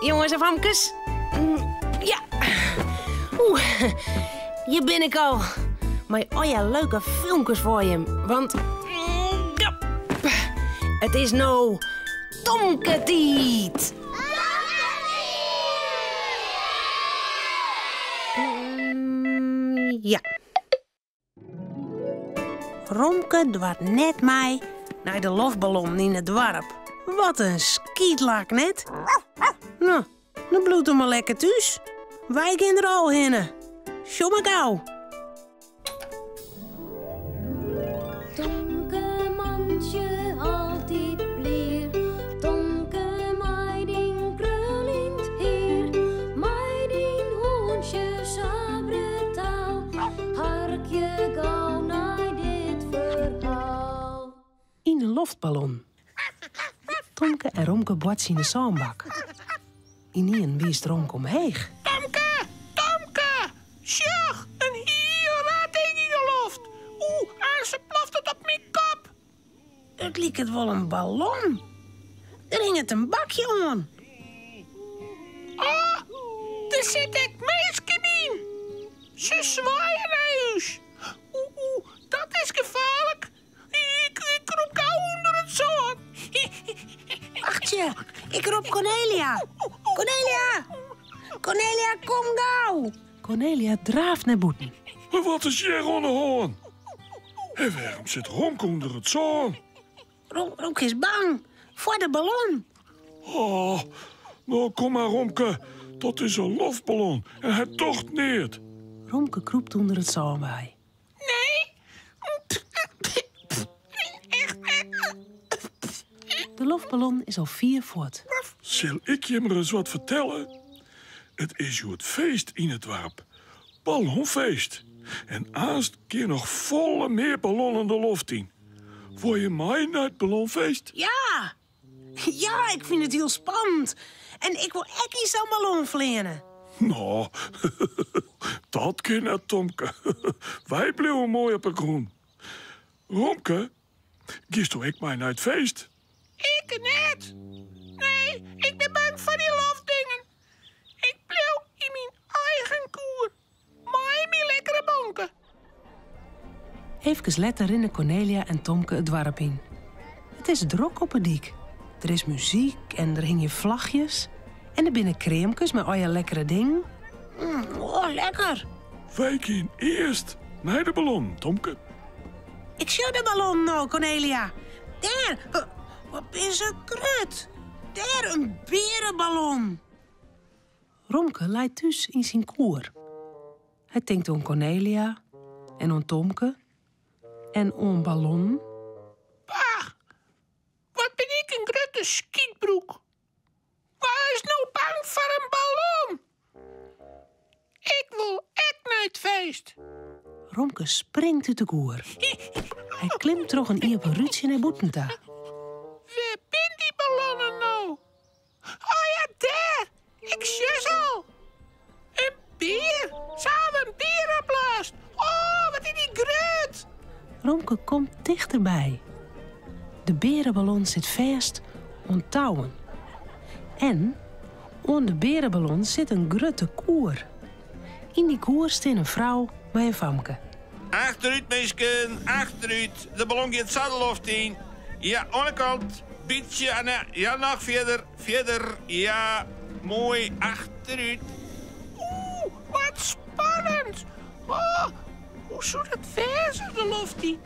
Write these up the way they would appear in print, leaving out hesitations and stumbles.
Jonges en famkes. Ja. Oeh, hjir bin ik al. Mei allegear leuke filmkes foar jim. Want ja, it is no Tomke-tiid. Ja. Romke doart net mei nei de loftballonnen yn it doarp. Wat in skytlak, net? No, dan bliuwt er mar lekker thús. Wy gean der al hinne. Sjoch mar gau. Tomke mantsje altyd blier, Tomke mei dyn kruljend hier, mei dyn hûntsje sa brutaal. Harkje gau nei dit ferhaal. Yn de loftballon. Tomke en Romke boartsje yn de sânbak. Ynienen wiist Romke omheech. Tomke! Tomke! Sjoch, in hiel raar ding yn de loft! Oeh, aanst ploft it op myn kop! It liket wol in ballon. Der hinget in bakje oan. Oh, der sitte ek minsken yn. Se swaaie nei ús. Oeh, oeh, dat is gefaarlik. Ik krûp gau ûnder it sân. Wachtsje, ik rop Cornelia. Cornelia! Cornelia, kom gau! Cornelia draaft nei bûten. Wat is hjir oan de hân? En wêrom sit Romke ûnder it sân? Romke is bang foar de ballon. Oh, no kom mar Romke, dat is in loftballon en hy docht neat. Romke krûpt ûnder it sân wei. Nee. De loftballon is al fier fuort. Sil ik jim ris wat fertelle? It is hjoed feest yn it doarp. Ballonfeest. En aanst gean noch folle mear ballonnen de loft yn. Wol je mei nei it ballonfeest? Ja! Ja, ik fyn it hiel spannend. En ik wol ek yn sa'n ballon fleane. No, dat kin net, Tomke. Wy bliuwe moai op 'e grûn. Romke, giesto ek mei nei it feest? Ik net. Nee, ik bin bang foar dy loftdingen. Ik bliuw yn myn eigen koer. Mei myn lekkere bonke. Efkes letter rinne Cornelia en Tomke it doarp yn. It is drok op 'e dyk. Der is muzyk en der hingje flachjes. En der binne kreamkes mei allegear lekkere dingen. Oh, lekker! Wy gean earst nei de ballonnen, Tomke. Ik sjoch de ballonnen no, Cornelia. Dêr, wat binne se grut! Dêr, in beareballon! Romke leit thús yn syn koer. Hy tinkt oan Cornelia en oan Tomke en oan ballonnen. Bah, wat bin ik in grutte skytbroek. Wa is no bang foar in ballon? Ik wol ek nei it feest. Romke springt út de koer. Hy klimt troch in iepen rútsje nei bûten ta. Wêr bin dy ballonnen no? Oh ja, dêr! Ik sjoch se al. In bear! Se hawwe in bear opblaasd. Oh, wat is dy grut! Romke komt tichterby. De beareballon sit fêst oan touwen. En oan de beareballon sit in grutte koer. Yn dy koer stean in frou mei in famke. Achterút, minsken, achterút. De ballon giet sa de loft yn. Ja, oan de kant. Bytsje, ah, nee, ja, noch fierder, fierder. Ja, moai, achterút. Oeh, wat spannend. Oh, hoe soe dat wêze, de loft yn?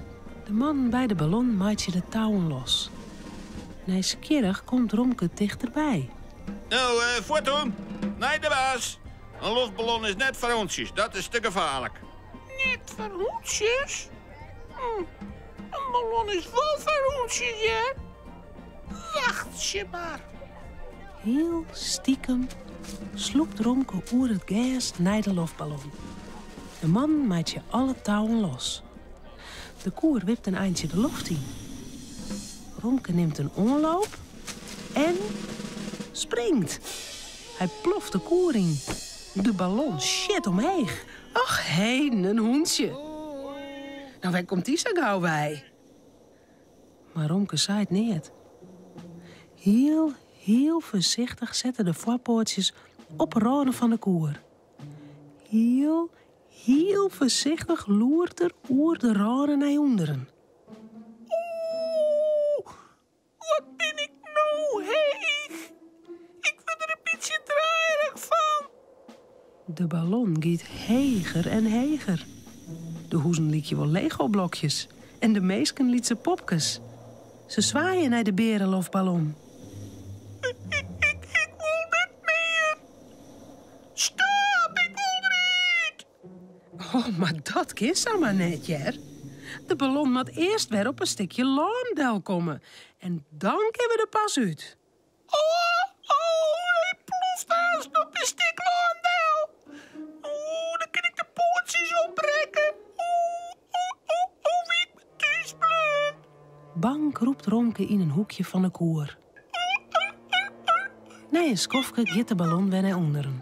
De mannen by de ballon meitsje de touwen los. Nijsgjirrich komt Romke tichterby. No, fuort doen. Nei de baas. In loftballon is net foar hûntsjes, dat is te gefaarlik. Net foar hûntsjes? Hm, in ballon is wol foar hûntsjes, hear. Wachtsje mar. Hiel stikem slûpt Romke oer it gers nei de loftballon. De mannen meitsje alle touwen los. De koer wipt in eintsje de loft yn. Romke nimt in oanloop en springt. Hy ploft de koer yn. De ballon sjit omheech. Och heden, in hûntsje. No, wêr komt dy sa gau wei? Mar Romke seit neat. Hiel, Hiel foarsichtich set er de foarpoatsjes op 'e râne fan de koer. Hiel, hiel foarsichtich loert er oer de râne nei ûnderen. Oeh, wat bin ik no heech. Ik wurd der in bytsje draaierich fan. De ballon giet heger en heger. De huzen lykje wol Lego-blokjes en de minsken lytse popkes. Se swaaie nei de beareloftballon. Ik wol net mear. Stop, ik wol derút! Oh, mar dat kin samar net, hear. De ballon moat earst wer op in stikje lân delkomme en dan kinne we der pas út. Oh, oh, hy ploft aanst op in stik lân del. Oeh, dan kin ik de poatsjes opbrekke. Oeh, oeh, oeh, oeh, wie ik mar thús bleaun. Bang krûpt Romke yn in hoekje fan 'e koer. Nei in skoftke giet de ballon wer nei ûnderen.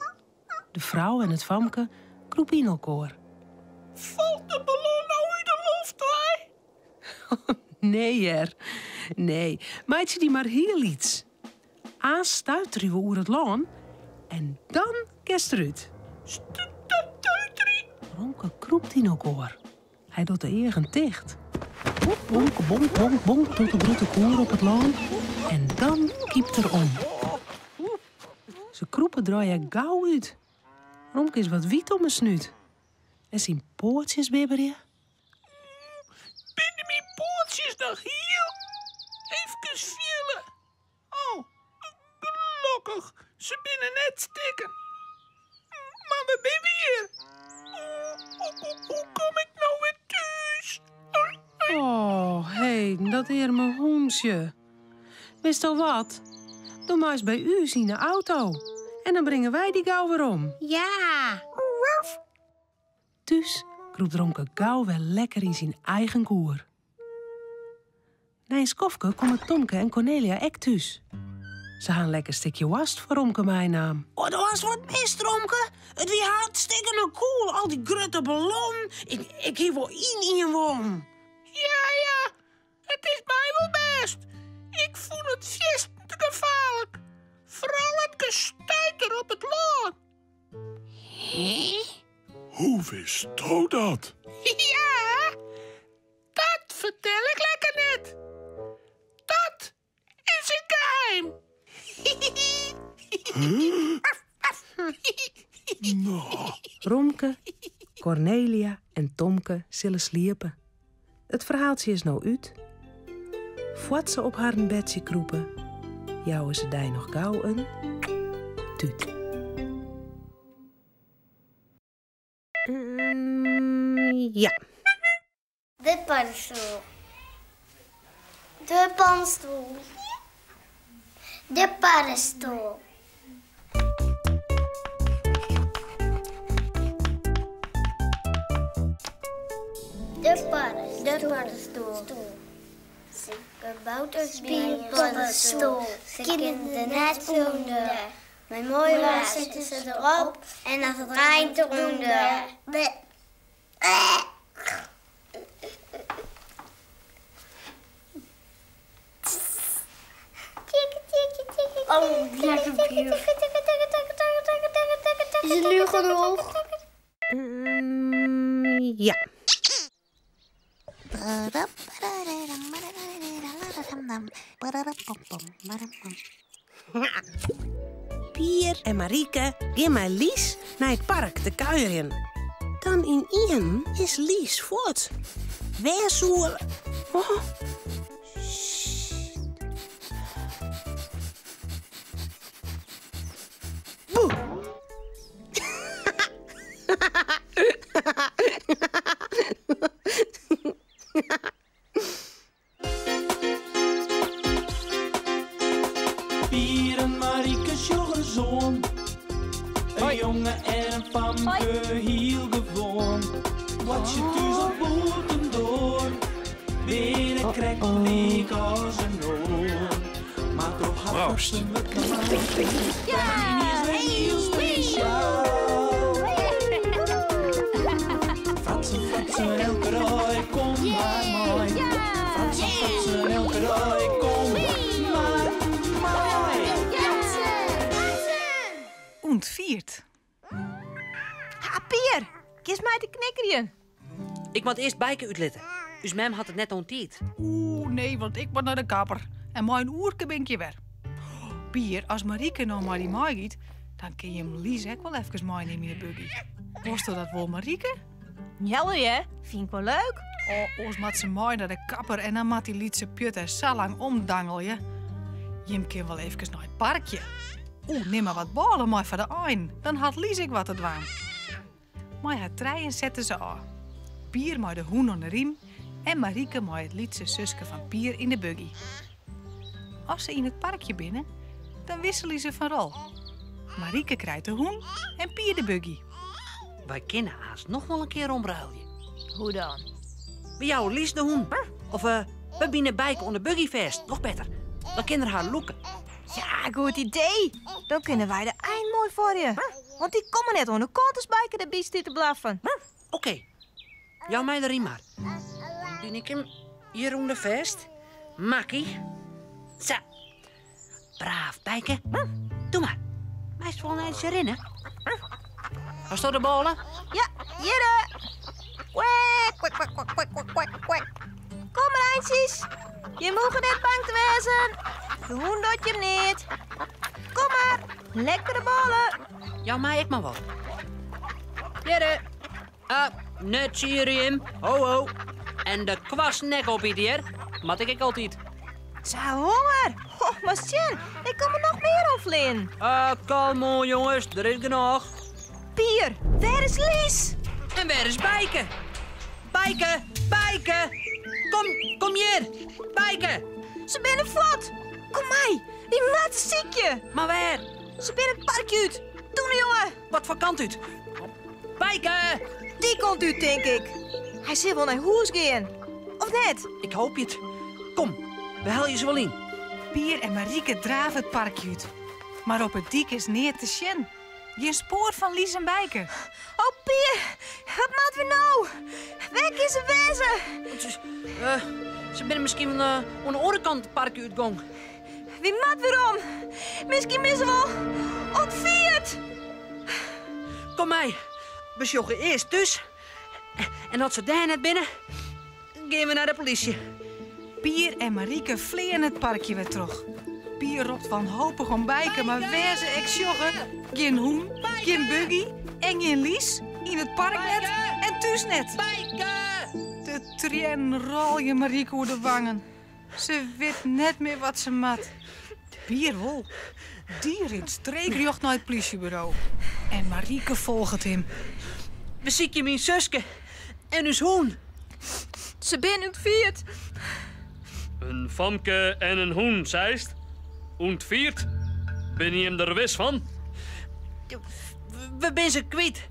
De frou en it famke krûpe yn elkoar. Falt de ballon no út de loft wei? Nee hear, nee, meitsje dy mar hiel lyts. Aanst stuiterje we oer it lân en dan kinst derút. Stuiterje? Romke krûpt yn elkoar. Hy docht de eagen ticht. Bonk, bonk, bonk, bonk docht de grutte koer op it lân en dan kypt er om. Se krûpe der allegear gau út. Romke is wat wyt om 'e snút en syn poatsjes bibberje. Binne myn poatsjes noch hiel? Efkes fiele. Oh, gelokkich, se binne net stikken. Mar wêr binne we hjir? Hoe kom ik no wer thús? Oh, heden, dat earme hûntsje. Witsto wat? Do meist by ús yn 'e auto en dan bringe wy dy gau werom. Ja! Thús krûpt Romke gau wer lekker yn syn eigen koer. Nei in skoftke komme Tomke en Kornelia ek thús. Se ha in lekker stikje woarst foar Romke meinaam. Oh, do hast wat mist, Romke. It wie hartstikkene cool, al dy grutte ballonnen. Ik hie wol yn ien wollen. Ja, ja, it is my wol bêst. Ik fûn it fierstente gefaarlik. Foaral it gestuiter op it lân. Hé? Hoe witsto dat? Ja, dat fertel ik lekker net. Dat is in geheim. Huh? No. Romke, Kornelia en Tomke sille sliepe. It ferhaaltsje is no út. Foar't se op harren bedsje krûpe, jouwe se dy noch gau in tút. Ja. De paddenstoel. De paddenstoel. De paddenstoel. De paddenstoel. De paddenstoel. Kabouters paddenstoel. Ze kunnen er net onder. Mei moai waar sitte se derop en as it reint derûnder. Oh, lekker bier. Is het nu genoeg? Ja. Pier en Marieke gean mei Lies nei it park te kuierjen. Dan ynienen is Lies fuort. Wêr soe. Oh. Boe! Pier en Marieke sjogge zoon. In jonge en in famke, hiel gewoan. Wat je thús of bûtendoar, binne krekt lyk as inoar. Mar troch har Proost. fratsen wurdt de is wer hiel spesjaal. Fratsen, fratsen, elke dei, kom mar mei. Fratsen, fratsen, elke dei, kom mar mei. Untfierd. Ha, Pier, kinst mei te knikkerjen? Ik moat earst Bijke útlitte. Us mem hat it net oan tiid. Oeh, nee, want ik moat nei de kapper. En mei in oerke bin ik hjir wer. Pier, as Marieke no mei dy meigiet, dan kin jim Lies ek wol efkes meinimme yn de buggy. Wolsto dat wol, Marieke? Jawol hear, fyn ik wol leuk. Oh, oars moat se mei nei de kapper en dan moat dy lytse pjut dêr sa lang omdangelje. Jim kin wol efkes nei it parkje. Oeh, nim mar wat bôle mei foar de ein, dan hat Lies ek wat te dwaan. Mei har trijen sette se ôf. Pier mei de hûn oan de rym en Marieke mei it lytse suske fan Pier yn de buggy. As se yn it parkje binne, dan wisselje se fan rol. Marieke krijt de hûn en Pier de buggy. Wy kinne aanst noch wol in kear omruilje. Hoe dan? We jouwe Lies de hûn. Of we bine Bijke oan de buggy fêst, noch better. Dan kin er har lûke. Ja, goed idee. Dan kinne wy de ein moai foarje. Want dy komme net oan de kant as Bijke derby stiet te blaffen. Oké, jou my de rym mar. Dan bin ik him hjir ûnder fêst. Makkie. Sa. Braaf, Bijke. Doe mar. Meist wol in eintsje rinne. Hasto de bôle? Ja, hjirre. Kwek, kwek, kwek, kwek, kwek, kwek, kwek, kwek. Kom mar, eintsjes. Je mogen net bang te wêzen. De hûn docht jim neat. Kom mar, lekkere bôle. Jou my ek mar wat. Hjirre. Uh, net sierje jim. Ho, ho. En de kwasten ek opite, hear. Moat ik ek altyd. Sa honger. Oh, mar sjen, der komme noch mear oanfleanen. Uh, kalm oan, jonges. Der is genôch. Pier, wêr is Lies? En wêr is Bijke? Bijke, Bijke! Kom, kom hjir! Bijke! Se binne fuort! Kom mei, wy moatte sykje! Mar wêr? Se binne it parkje út. Toe no, jonge! Wat foar kant út? Bijke! Dy kant út, tink ik. Hy sil wol nei hûs gean. Of net? Ik hoopje it. Kom, we helje se wol yn. Pier en Marieke drave it parkje út. Mar op 'e dyk is neat te sjen. Gjin spoar fan Lies en Bijke. Oh Pier, wat moatte we no? Wêr kin se wêze? Uh, se binne miskien uh, oan de oare kant it parkje útgong. Wy moatte werom. Miskien binne se wol ûntfierd. Kom mei, we sjogge earst thús. En as se dêr net binne, gean we nei de polysje. Pier en Marieke fleane it parkje wer troch. Pier ropt wanhopich om Bijke, mar wêr se ek sjogge, gjin hûn, gjin buggy en gjin Lies. Yn it park net en thús net. De triennen rôlje Marieke oer de wangen. Se wit net mear wat se moat. Pier wol. Dy rint streekrjocht nei it plysjeburo. En Marieke folget him. We sykje myn suske en ús hûn. Se binne ûntfierd. In famke en in hûn, seist? Ûntfierd? Binne jim der wis fan? We binne se kwyt.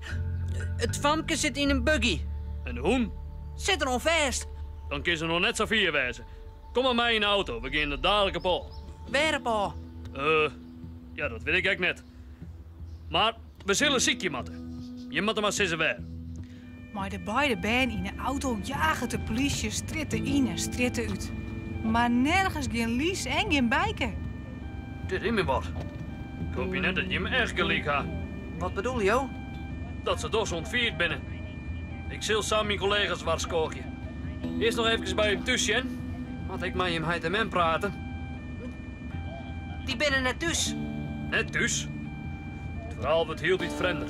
It famke sit yn in buggy. En de hûn? Sit der oan fêst. Dan kin se noch net sa fier wêze. Kom mar mei yn de auto, we gean der dalik op ôf. Wêr op ôf? Eh, ja, dat wit ik ek net. Mar we sille sykje moatte. Jim moatte mar sizze wêr. Mei de beide bern yn 'e auto jaget de plysje strjitte yn en strjitte út. Mar nergens gjin Lies en gjin Bijke. Dit is my wat. Ik hoopje net dat jim echt gelyk ha. Wat bedoele jo? Dat se dochs ûntfierd binne. Ik sil sa myn kollega's warskôgje. Earst noch efkes by jim thús sjen. Moat ik mei jim heit en mem prate. Dy binne net thús. Net thús? It ferhaal wurdt hieltyd frjemder.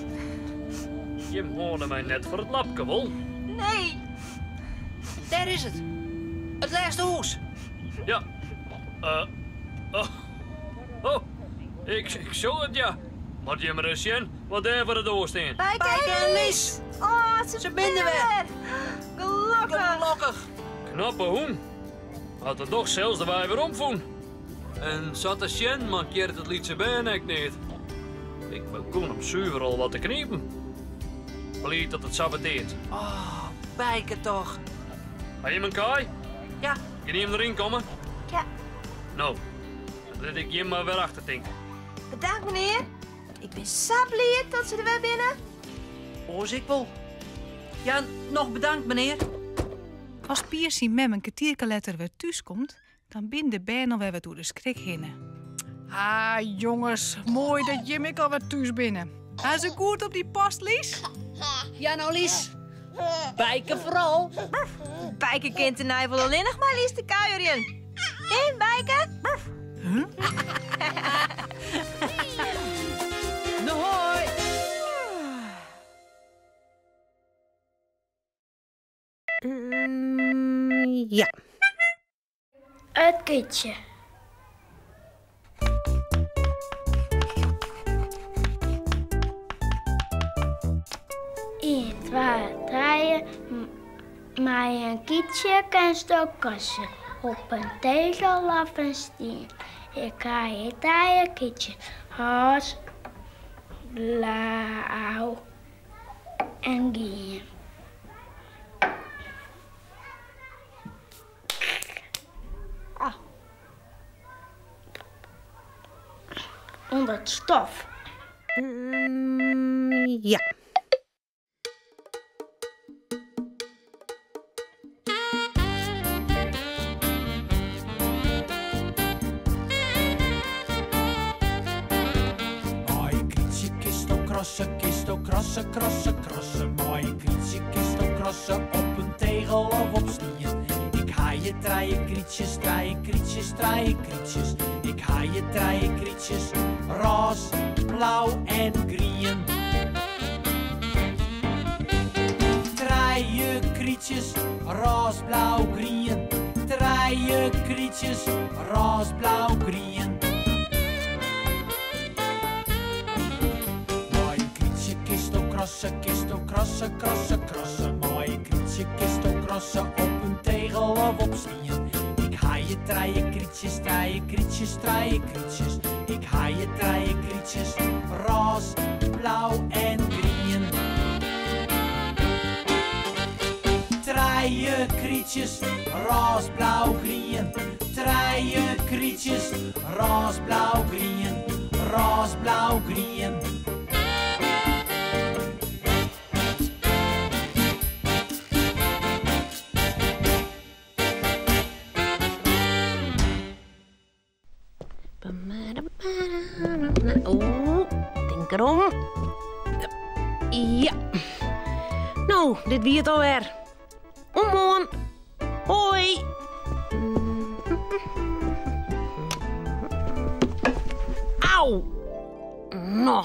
Jim hâlde my net foar it lapke, wol? Nee. Dêr is it. It lêste hûs. Ja. Uh, oh. Oh. Ik, ik sjoch it, ja. Moat jim ris sjen wat dêr foar de doar stean. Bijke en Lies. Oh, se, se binne der wer. Gelokkich. Gelokkich. Knappe hûn. Hat er dochs sels de wei werom fûn. En sa te sjen mankearret it lytse bern ek neat. Ik begûn him suver al wat te knipen. Bliid dat it sa beteart. Oh, Bijke toch. Ha jim in kaai? Ja. Kin jim deryn komme? Ja. No, dan lit ik jim mar wer achtertinke. Bedankt menear. Ik bin sa bliid dat se der wer binne. Oars ik wol. Ja, noch bedankt menear. As Pier syn mem in kertierke letter wer thús komt, dan binne de bern alwer wat oer de skrik hinne. Ah, jonges, moai dat jim ek alwer thús binne. Ha se goed op dy past, Lies? Ja, no, Lies. Bijke foaral. Bijke kin tenei wol allinnich mei Lies te kuierjen. Hé, Bijke? No, hoi. Ja. It kytsje. Ien, twa, trije, mei in kytsje kinsto krasse op in tegel of in stien. Ik ha hjir trije kytsjes, roas, blau en grien. Under it stof. Ja. Mei in krytsje kinsto krasse, kinsto krasse, krasse, krasse. Mei in krytsje kinsto krasse op in tegel of op stien. Ik ha hjir trije krytsjes, trije krytsjes, trije krytsjes. Ik ha hjir trije krytsjes, rôs, blau en grien. Trije krytsjes, rôs, blau, grien. Trije krytsjes, rôs, blau, grien. Mei in krytsje kinsto krasse, kinsto krasse, krasse, krasse. Mei in krytsje kinsto krasse op in tegel of op stien. Ik ha hjir trije krytsjes, trije krytsjes, trije krytsjes. Ik ha hjir trije krytsjes, rôs, blau en grien. Trije krytsjes, rôs, blau, grien. Trije krytsjes, rôs, blau, grien. Rôs, blau, grien. Oeh, tink derom. Ja. No, dit wie it alwer. Oant moarn. Hoi. Au. No.